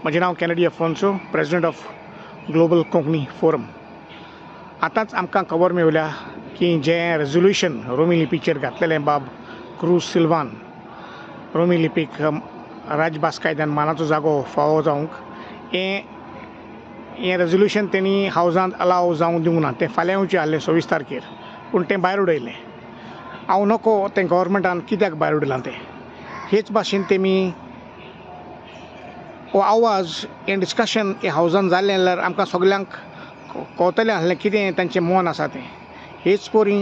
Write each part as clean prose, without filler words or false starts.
म्हजें नांव Kennedy Afonso, president of global Konkani forum. आतांच आमकां खबर मेवल्या की जें रेजोल्युशन रोमी लिपीचेर घातलेलें बाब क्रूज सिल्वान रोमी लिपीक राजभास कायद्यान मानाचो जागो फावो जावंक हें रेजोल्युशन तेणी हावजांत अलाव जावंक दिवंक ना. तें फाल्यां येवचें आहलें 26 तारखेर, पूण तें भायर उडयलें. हांव नको तें गव्हर्मेंटान कित्याक भायर उडयलां तें. हेच भाशेन तेमी हो आवाज हें डिस्कशन हें हावजान जाल्लें जाल्यार आमकां सगल्यांक कळटलें आसलें कितें तांचें मन आसा तें. हेच परी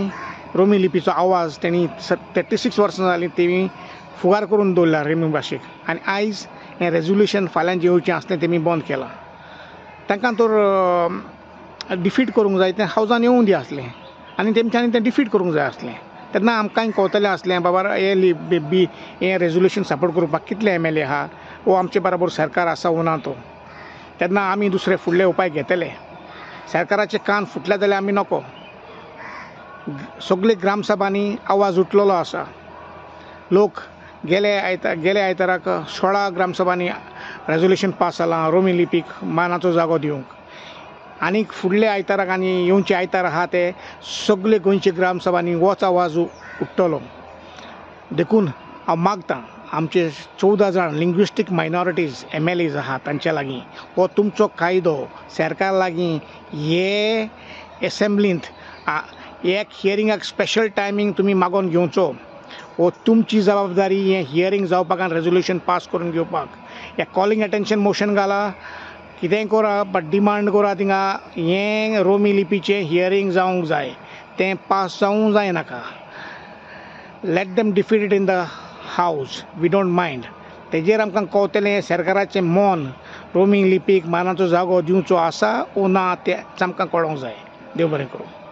रोमी लिपीचो आवाज तेणी 36 वर्सां जालीं तेमी फुगार करून दवरला रोमी भाशेक, आनी आयज हें रेजोल्युशन फाल्यां जें येवचें आसलें तेमी बंद केलां. तांकां तर डिफीट करूंक जाय, तें हावजान येवंक दी आसलें आनी तेमच्यांनी तें डिफीट करूंक जाय आसलें. तेन्ना आमकांय कळटलें आसलें बाबा हे बी हें रेजोल्युशन सपोर्ट करपाक कितले MLA आहा वो आमचे बराबर सरकार आसा वो ना तो. तेन्ना आमी दुसरे फुडले उपाय घेतले. सरकाराचे कान फुटले जाल्यार आमी नको. सगळे ग्रामसभांनी आवाज उठलेलो आसा. लोक गेले आयताराक 16 ग्रामसभांनी रेजोल्युशन पास जालां रोमी लिपीक मानाचो जागो दिवंक. आनीक फुडले आयताराक आनी येवचे आयतार आहा ते सगळे गोंयचे ग्रामसभांनी होच आवाज उठ्ठलो. देखून हांव मागतां आमचे 14 जाण लिंग्विस्टीक मायनॉरिटीज MLAs आहा तांच्या लागीं हो तुमचो कायदो सरकार लागीं हे एसेंब्लींत एक हियरिंगाक स्पेशल टायमींग तुमी मागोवन घेवचो. हो तुमची जबाबदारी हें हियरींग जावपाक आनी रेजोल्युशन पास करून घेवपाक. हें कॉलिंग एटेन्शन मोशन घाला, कितेंय करा, बट डिमांड करा थिंगा हें रोमी लिपीचें हियरींग जावंक जाय, तें पास जावंक जाय नाका. Let them defeat it in the house, we don't mind. तेजेर आमकां कळटलें सरकाराचें मन रोमी लिपीक मानाचो जागो दिवचो आसा वो ना तें आमकां कळोंक जाय. देव बरें करूं.